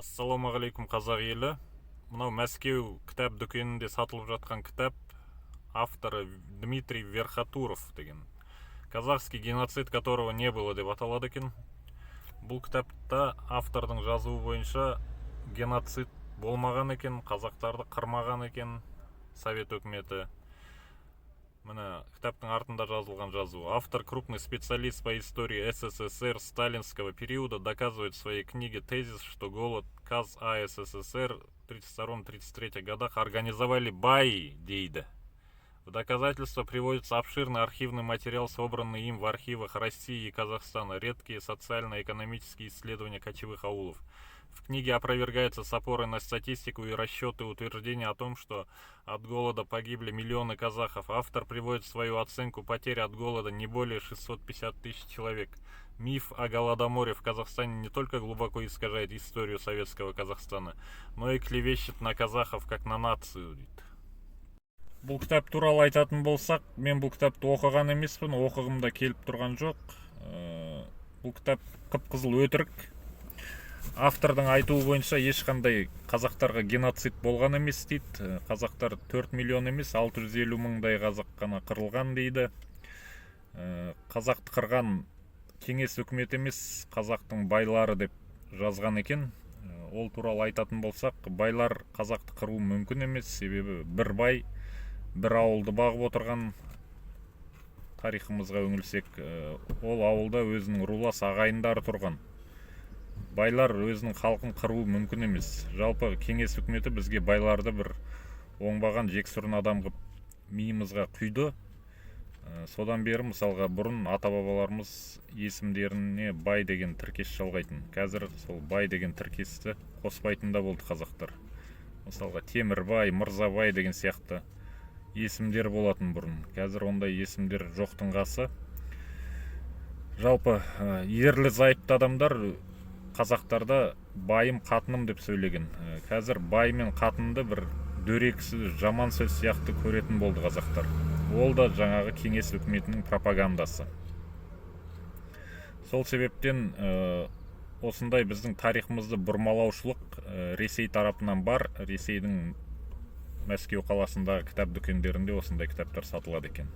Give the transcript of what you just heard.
Ассалаумағалейкум, қазақ елі! Мынау Мәскеу кітап дүкенінде сатылып жатқан кітап, авторы Дмитрий Верхотуров деген, «Казахский геноцид, которого не было» деп аталады екен. Бұл кітапта автордың жазуы бойынша геноцид болмаған екен, қазақтарды қырмаған екен совет өкіметі. Міне, кітаптың артында жазылған жазу: «Автор, крупный специалист по истории СССР сталинского периода, доказывает в своей книге тезис, что голод КазАССР в 1932-1933 годах организовали баи», — дейді. В доказательство приводится обширный архивный материал, собранный им в архивах России и Казахстана, редкие социально-экономические исследования кочевых аулов. В книге опровергается с опорой на статистику и расчеты утверждение о том, что от голода погибли миллионы казахов. Автор приводит свою оценку потерь от голода: не более 650 тысяч человек. Миф о голодоморе в Казахстане не только глубоко искажает историю советского Казахстана, но и клевещет на казахов как на нацию, дейді. Бұл кітап туралы айтатын болсақ, мен бұл кітапты оқыған емеспін, оқығым да келіп тұрған жоқ. Бұл кітап қып қызыл өтірік. Автордың айтуы бойынша, ешқандай қазақтарға геноцид болған емес дейді. Қазақтар 4 миллион емес, 650 мыңдай қазақ қана қырылған дейді. Қазақты қырған кеңес үкіметі емес, қазақтың байлары деп жазған екен. Ол туралы айтатын болсақ, байлар қазақты қыруы мүмкін емес, себебі бір бай бір ауылды бағып отырған. Тарихымызға үңілсек, ол ауылда өзінің рулас ағайындары тұрған. Байлар өзінің халқын қыруы мүмкін емес. Жалпы, кеңес үкіметі бізге байларды бір оңбаған, жексұрын адам қылып миымызға құйды. Содан бері, мысалға, бұрын ата бабаларымыз есімдеріне бай деген тіркес жалғайтын, қазір сол бай деген тіркесті қоспайтын да болды қазақтар. Мысалға, Темірбай, Мырзабай деген сияқты есімдер болатын бұрын, қазір ондай есімдер жоқтың қасы. Жалпы, ерлі зайыпты адамдар қазақтарда байым, қатыным деп сөйлеген. Қазір бай мен қатынды бір дөрекісі, жаман сөз сияқты көретін болды қазақтар. Ол да жаңағы кеңес үкіметінің пропагандасы. Сол себептен осындай біздің тарихымызды бұрмалаушылық Ресей тарапынан бар. Ресейдің Мәскеу қаласындағы кітап дүкендерінде осындай кітаптар сатылады екен.